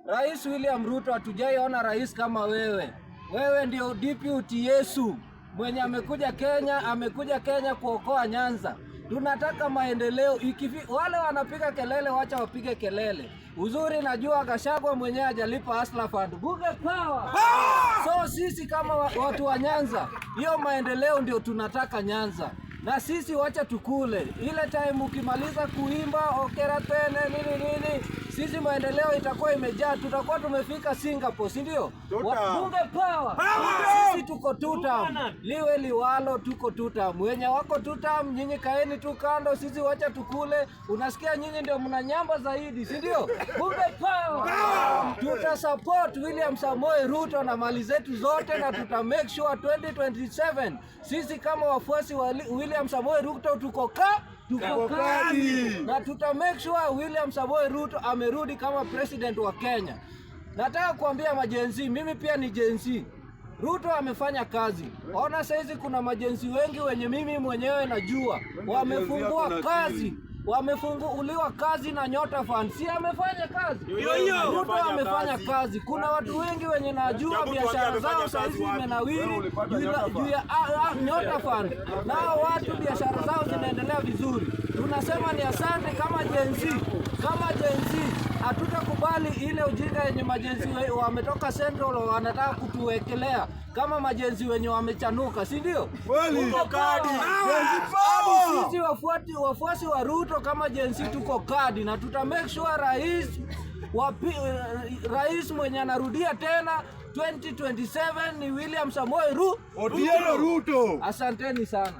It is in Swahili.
Rais William Ruto, hatujaiona rais kama wewe. Wewe ndio deputy Yesu mwenye amekuja Kenya kuokoa Nyanza. Tunataka maendeleo. Wale wanapiga kelele, wacha wapige kelele. Uzuri najua Gachagua mwenyewe hajalipa Hustler Fund. Bunge power! So sisi kama watu wa Nyanza, hiyo maendeleo ndio tunataka Nyanza. Na sisi wacha tukule. Ile time ukimaliza kuimba okera tene nini nini, sisi maendeleo itakuwa imejaa, tutakuwa tumefika Singapore, si ndio? Bunge power! Sisi tuko tutam, liwe liwalo, tuko tutam. Wenye wako tutam, nyinyi kaeni tu kando, sisi wacha tukule. Unasikia nyinyi ndio mna nyamba zaidi, si ndio? Bunge power! Tuta support William Samoei Ruto na mali zetu zote, na tuta make sure 2027 sisi kama wafuasi wa William Samoei Ruto tuko kadi na tuta make sure William Samoei Ruto amerudi kama president wa Kenya. Nataka kuambia maGen Z, mimi pia ni Gen Z. Ruto amefanya kazi. Ona saizi kuna maGen Z wengi wenye mimi mwenyewe najua wamefungua kazi, wamefunguliwa kazi na Nyota Fund. Si amefanya kazi? Ruto amefanya kazi. Kuna watu wengi wenye najua biashara zao saizi imenawiri juu ya Nyota Fund, nao watu biashara zao zinaendelea vizuri. Tunasema ni asante kama Gen Z, kama Gen Z hatutakubali ile ujinga yenye maGen Z wametoka Central wanataka kutuwekelea kama maGen Z wenye wamechanuka, si ndio? Hadi sisi wafuasi wa Ruto kama Gen Z tuko kadi na tuta make sure rais mwenye anarudia tena 2027 ni William Samoei Ruto. Otieno Ruto. Asanteni sana.